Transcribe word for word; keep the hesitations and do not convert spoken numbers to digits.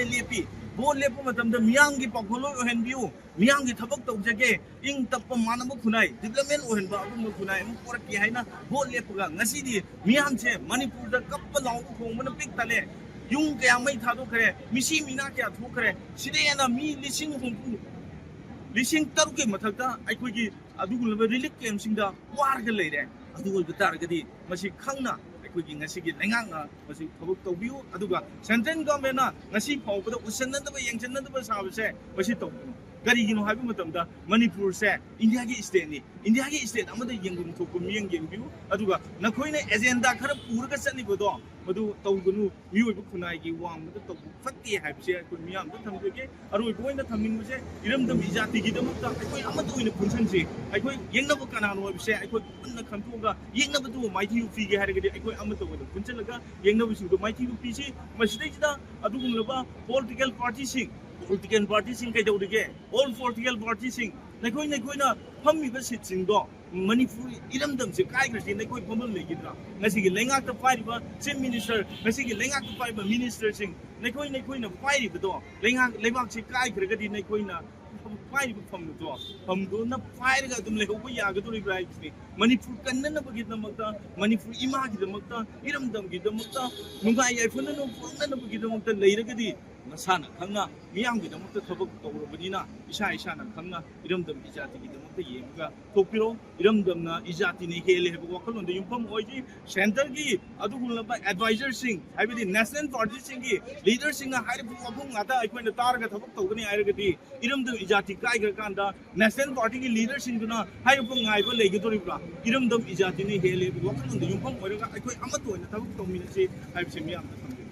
ꯂꯦꯞꯄꯤ꯫ Vote ꯂꯦꯞꯄ ꯃꯇꯝꯗ ꯃꯤꯌꯥꯝꯒꯤ ꯄꯥꯎꯈꯣꯜꯂꯣꯏ ꯑꯣꯏꯍꯟꯕꯤꯌꯨ, ꯃꯤꯌꯥꯝꯒꯤ ꯊꯕꯛ ꯇꯧꯖꯒꯦ, ꯏꯪ ꯇꯞꯄ ꯃꯥꯟꯅꯕ ꯈꯨꯟꯅꯥꯏ, ꯗꯤꯕ꯭ꯂꯞꯃꯦꯟ ꯑꯣꯏꯍꯟꯕ ꯑꯗꯨꯒꯨꯝꯕ ꯈꯨꯟꯅꯥꯏ ꯑꯃ ꯄꯨꯔꯛꯀꯦ ꯍꯥꯏꯅ ꯚꯣꯠ ꯂꯦꯞꯄꯒ ꯉꯁꯤꯗꯤ ꯃꯤꯌꯥꯝꯁꯦ ꯃꯅꯤꯄꯨꯔꯗ ꯀꯞꯄ ꯂꯥꯎꯕ ꯈꯣꯡꯕꯅ ꯄꯤꯛ ꯊꯜꯂꯦ꯫ ꯌꯨꯝ ꯀꯌꯥ ꯃꯩ ꯊꯥꯗꯣꯛꯈ꯭ꯔꯦ, ꯃꯤꯁꯤ ꯃꯤꯅꯥ ꯀꯌꯥ ꯊꯣꯛꯈ꯭ꯔꯦ, ꯁꯤꯗ ꯍꯦꯟꯅ ꯃꯤ ꯂꯤꯁꯤꯡ ꯍꯨꯝꯐꯨ, ꯂꯤꯁꯤꯡ ꯇꯔꯨꯛꯀꯤ ꯃꯊꯛꯇ ꯑꯩꯈꯣꯏꯒꯤ ꯑꯗꯨꯒꯨꯝꯂꯕ ꯔꯤꯂꯤꯐ ꯀꯦꯝꯞꯁꯤꯡꯗ ꯋꯥꯔꯒ ꯂꯩꯔꯦ꯫ ꯑꯗꯨ ꯑꯣꯏꯕ ꯇꯥꯔꯒꯗꯤ ꯃꯁꯤ ꯈꯪꯅ ꯑꯩꯈꯣꯏꯒꯤ ꯉꯁꯤꯒꯤ ꯂꯩꯉꯥꯛꯅ ꯃꯁꯤ ꯊꯕꯛ ꯇꯧꯕꯤꯌꯨ, ꯑꯗꯨꯒ ꯁꯦꯟꯇ꯭ꯔꯦꯜ ꯒꯚꯔꯟꯃꯦꯟꯠꯅ ꯉꯁꯤ ꯐꯥꯎꯕꯗ ꯎꯁꯟꯅꯗꯕ, ꯌꯦꯡꯁꯤꯟꯅꯗꯕ ꯁꯥꯕꯁꯦ ꯃꯁꯤ ꯇꯧꯕꯤꯌꯨ꯫ ꯀꯔꯤꯒꯤꯅꯣ ꯍꯥꯏꯕ ꯃꯇꯝꯗ ꯃꯅꯤꯄꯨꯔꯁꯦ ꯏꯟꯗꯤꯌꯥꯒꯤ ꯏꯁꯇꯦꯠꯅꯤ꯫ ꯏꯟꯗꯤꯌꯥꯒꯤ ꯏꯁꯇꯦꯠ ꯑꯃꯗ ꯌꯦꯡꯐꯝ ꯊꯣꯛꯄ ꯃꯤꯠꯌꯦꯡ ꯌꯦꯡꯕꯤꯌꯨ, ꯑꯗꯨꯒ ꯅꯈꯣꯏꯅ ꯑꯦꯖꯦꯟꯗꯥ ꯈꯔ ꯄꯨꯔꯒ ꯆꯠꯂꯤꯕꯗꯣ ꯃꯗꯨ ꯇꯧꯒꯅꯨ꯫ ꯃꯤꯑꯣꯏꯕ ꯈꯨꯟꯅꯥꯏꯒꯤ ꯋꯥꯡꯃꯗ ꯇꯧꯕ ꯐꯠꯇꯦ ꯍꯥꯏꯕꯁꯦ ꯑꯩꯈꯣꯏ ꯃꯤꯌꯥꯝꯗ ꯊꯝꯖꯒꯦ꯫ ꯑꯔꯣꯏꯕ ꯑꯣꯏꯅ ꯊꯝꯅꯤꯡꯕꯁꯦ, ꯏꯔꯝꯗꯝ ꯏꯖꯥꯇꯤꯒꯤꯗꯃꯛꯇ ꯑꯩꯈꯣꯏ ꯑꯃꯠꯇ ꯑꯣꯏꯅ ꯄꯨꯟꯁꯤꯟꯁꯤ꯫ ꯑꯩꯈꯣꯏ ꯌꯦꯛꯅꯕ ꯀꯅꯥꯅꯣ ꯍꯥꯏꯕꯁꯦ ꯑꯩꯈꯣꯏ ꯄꯨꯟꯅ ꯈꯟꯗꯣꯛꯑꯒ ꯌꯦꯛꯅꯕꯗꯨ ꯃꯥꯏꯊꯤꯕ ꯄꯤꯒꯦ ꯍꯥꯏꯔꯒꯗꯤ ꯑꯩꯈꯣꯏ ꯑꯃꯠꯇ ꯑꯣꯏꯅ ꯄꯨꯟꯁꯤꯜꯂꯒ ꯌꯦꯛꯅꯕꯁꯤꯡꯗꯨ ꯃꯥꯏꯊꯤꯕ ꯄꯤꯁꯤ꯫ ꯃꯁꯤꯗꯩꯁꯤꯗ ꯑꯗꯨꯒꯨꯝꯂꯕ ꯄꯣꯂꯤꯇꯤꯀꯦꯜ ꯄꯥꯔꯇꯤꯁꯤꯡ, ꯄꯣꯂꯤꯇꯤꯀꯦꯜ ꯄꯥꯔꯇꯤꯁꯤꯡ ꯀꯩꯗꯧꯔꯤꯒꯦ? ꯑꯣꯜ ꯄꯣꯂꯤꯇꯤꯀꯦꯜ ꯄꯥꯔꯇꯤꯁꯤꯡ, ꯅꯈꯣꯏ ꯅꯈꯣꯏꯅ ꯐꯝꯃꯤꯕ ꯁꯤꯠꯁꯤꯡꯗꯣ ꯃꯅꯤꯄꯨꯔ ꯏꯔꯝꯗꯝꯁꯦ ꯀꯥꯏꯈ꯭ꯔꯁꯤ ꯅꯈꯣꯏ ꯐꯝꯐꯝ ꯂꯩꯈꯤꯗ꯭ꯔꯥ? ꯉꯁꯤꯒꯤ ꯂꯩꯉꯥꯛꯇ ꯄꯥꯏꯔꯤꯕ ꯆꯤꯐ ꯃꯤꯅꯤꯁꯇꯔ, ꯉꯁꯤꯒꯤ ꯂꯩꯉꯥꯛꯇ ꯄꯥꯏꯔꯤꯕ ꯃꯤꯅꯤꯁꯇꯔꯁꯤꯡ, ꯅꯈꯣꯏ ꯅꯈꯣꯏꯅ ꯄꯥꯏꯔꯤꯕꯗꯣ ꯂꯩꯉꯥꯛ, ꯂꯩꯕꯥꯛꯁꯤ ꯀꯥꯏꯈ꯭ꯔꯒꯗꯤ ꯅꯈꯣꯏꯅ ꯄꯥꯏꯔꯤꯕ ꯐꯝꯗꯣ, ꯐꯝꯗꯨꯅ ꯄꯥꯏꯔꯒ ꯑꯗꯨꯝ ꯂꯩꯍꯧꯕ ꯌꯥꯒꯗꯧꯔꯤꯕ꯭ꯔꯥ ꯍꯥꯏꯕꯁꯤꯅꯤ꯫ ꯃꯅꯤꯄꯨꯔ ꯀꯟꯅꯅꯕꯒꯤꯗꯃꯛꯇ, ꯃꯅꯤꯄꯨꯔ ꯏꯃꯥꯒꯤꯗꯃꯛꯇ, ꯏꯔꯝꯗꯝꯒꯤꯗꯃꯛꯇ, ꯅꯨꯡꯉꯥꯏ ꯌꯥꯏꯐꯅꯅ ꯄꯨꯔꯛꯅꯅꯕꯒꯤꯗꯃꯛꯇ ꯂꯩꯔꯒꯗꯤ ꯃꯁꯥꯅ ꯈꯪꯅ ꯃꯤꯌꯥꯝꯒꯤꯗꯃꯛꯇ ꯊꯕꯛ ꯇꯧꯔꯕꯅꯤꯅ ꯏꯁꯥ ꯏꯁꯥꯅ ꯈꯪꯅ ꯏꯔꯝꯗꯝ ꯏꯖꯥꯇꯤꯒꯤꯗꯃꯛꯇ ꯌꯦꯡꯉꯒ ꯊꯣꯛꯄꯤꯔꯣ꯫ ꯏꯔꯝꯗꯝꯅ ꯏꯖꯥꯇꯤꯅ ꯍꯦꯜꯂꯦ ꯍꯥꯏꯕ ꯋꯥꯈꯜꯂꯣꯟꯗ ꯌꯨꯝꯐꯝ ꯑꯣꯏꯈꯤ꯫ ꯁꯦꯟꯇꯔꯒꯤ ꯑꯗꯨꯒꯨꯝꯂꯕ ꯑꯦꯗꯚꯥꯏꯖꯔꯁꯤꯡ, ꯍꯥꯏꯕꯗꯤ ꯅꯦꯁꯅꯦꯜ ꯄꯥꯔꯇꯤꯁꯤꯡꯒꯤ ꯂꯤꯗꯔꯁꯤꯡꯅ ꯍꯥꯏꯔꯤꯕ ꯋꯥꯐꯝ ꯉꯥꯛꯇ ꯑꯩꯈꯣꯏꯅ ꯇꯥꯔꯒ ꯊꯕꯛ ꯇꯧꯒꯅꯤ ꯍꯥꯏꯔꯒꯗꯤ ꯏꯔꯝꯗꯝ ꯏꯖꯥꯇꯤ ꯀꯥꯏꯈ꯭ꯔꯀꯥꯟꯗ ꯅꯦꯁꯅꯦꯜ ꯄꯥꯔꯇꯤꯒꯤ ꯂꯤꯗꯔꯁꯤꯡꯗꯨꯅ ꯍꯥꯏꯔꯛꯄ ꯉꯥꯏꯕ ꯂꯩꯒꯗꯧꯔꯤꯕ꯭ꯔꯥ? ꯏꯔꯝꯗꯝ ꯏꯖꯥꯇꯤꯅ ꯍꯦꯜꯂꯦ ꯍꯥꯏꯕ ꯋꯥꯈꯜꯂꯣꯟꯗ ꯌꯨꯝꯐꯝ ꯑꯣꯏꯔꯒ ꯑꯩꯈꯣꯏ ꯑꯃꯠꯇ ꯑꯣꯏꯅ ꯊꯕꯛ ꯇꯧꯃꯤꯟꯅꯁꯤ ꯍꯥꯏꯕꯁꯤ ꯃꯤꯌꯥꯝꯗ ꯊꯝꯖꯒꯦ꯫